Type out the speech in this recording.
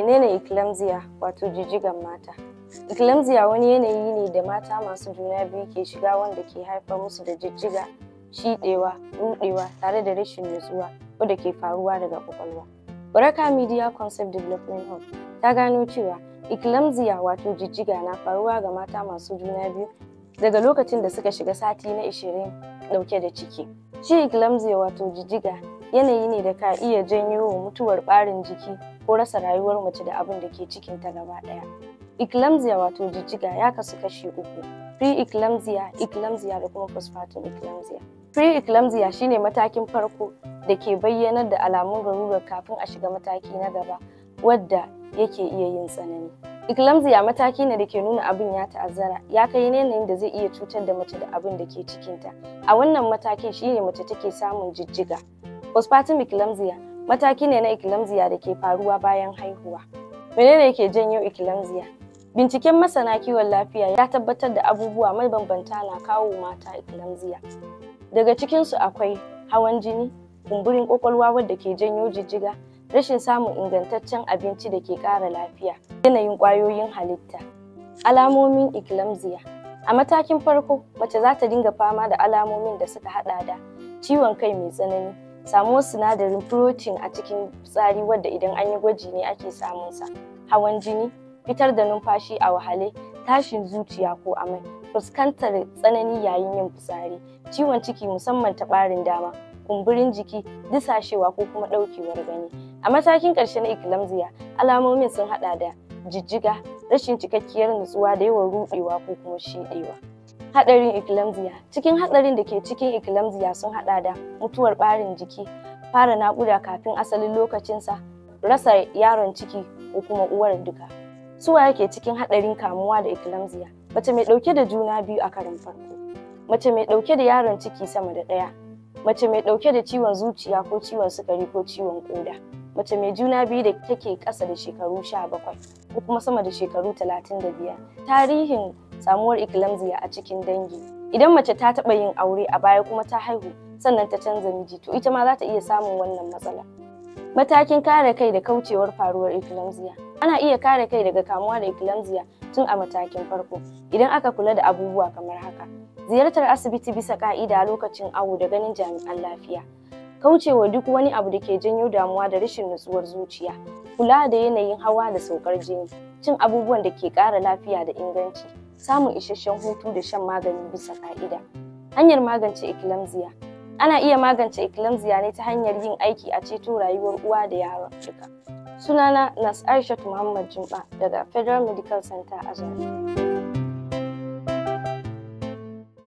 Menene eclampsia, wato jijjigan mata? Eclampsia wani yanayi ne da mata masu juna biyu ke shiga wanda ke haifar musu da jijjiga, shiɗewa, ruɗewa tare da rashin nutsuwa wadda ke faruwa daga ƙwaƙwalwa. Baraka Media Concept Development Hub ta gano cewa eclampsia, wato jijjiga, na faruwa ga mata masu juna biyu daga lokacin da suka shiga sati na 20 ɗauke da ciki. Shi eclampsia, wato jijjiga, yanayi ne da ka iya janyo wa mutuwar ɓarin jiki ko rasa rayuwar mace da abin da ke cikinta gaba ɗaya. Eclampsia, wato jijjiga, ya kasu kashi uku: pre-eclampsia, eclampsia da kuma postpartum eclampsia. Pre-eclampsia shine matakin farko da ke bayyanar da alamun larurar kafin a shiga mataki na gaba wadda yake iya yin tsanani. Eclampsia mataki ne da ke nuna abin ya ta'azzara, ya kai yanayin da zai iya cutar da mace da abin da ke cikinta. A wannan matakin shine mace take samun jijjiga. Postpartum eclampsia mataki ne na eclampsia da ke faruwa bayan haihuwa. Menene ke janyo eclampsia? Binciken masana kiwon lafiya ya tabbatar da abubuwa mabambanta na kawo mata eclampsia. Daga cikinsu akwai hawan jini, kumburin ƙwaƙwalwa wadda ke janyo jijjiga, rashin samun ingantaccen abinci da ke ƙara lafiya, yanayin ƙwayoyin halitta. Alamomin eclampsia: A matakin farko, mace za ta dinga fama da alamomin da suka haɗa da ciwon kai mai tsanani, samuwar sinadarin protein a cikin fitsari wadda idan an yi gwaji ne ake samun sa, hawan jini, fitar da numfashi a wahale, tashin zuciya ko amai, fuskantar tsanani yayin yin fitsari, ciwon ciki musamman ta ɓarin dama, kumburin jiki, disashewa ko kuma ɗaukewar gani. A matakin ƙarshe na eclampsia, alamomin sun haɗa da jijjiga, rashin cikakkiyar nutsuwa da yawan ruɗewa ko kuma shiɗewa. Haɗarin eclampsia: Cikin haɗarin da ke cikin eclampsia sun haɗa da mutuwar ɓarin jiki, fara naƙuda kafin asalin lokacinsa, rasa yaron ciki ko kuma uwar duka. Su waye ke cikin haɗarin kamuwa da eclampsia? Mace mai ɗauke da juna biyu a karon farko, mace mai ɗauke da yaron ciki sama da ɗaya, mace mai ɗauke da ciwon zuciya ko ciwon sukari ko ciwon ƙoda, mace mai juna biyu da take ƙasa da shekaru 17 ko kuma sama da shekaru 35, tarihin samuwar eclampsia a cikin dangi. Idan mace ta taɓa yin aure a baya kuma ta haihu sannan ta canza miji, to ita ma za ta iya samun wannan matsala. Matakin kare kai da kaucewar faruwar eclampsia: Ana iya kare kai daga kamuwa da eclampsia tun a matakin farko idan aka kula da abubuwa kamar haka: ziyartar asibiti bisa ka'ida lokacin awo da ganin jami'an lafiya, kaucewa duk wani abu da ke janyo damuwa da rashin nutsuwar zuciya, kula da yanayin hawa da saukar jini, cin abubuwan da ke ƙara lafiya da inganci, samun isasshen hutu da shan magani bisa ka'ida. Hanyar magance eclampsia: Ana iya magance eclampsia ne ta hanyar yin aiki a ceto rayuwar uwa da yaron duka. Sunana Nas Aishatu Muhammad Jumba daga Federal Medical Center, Azare.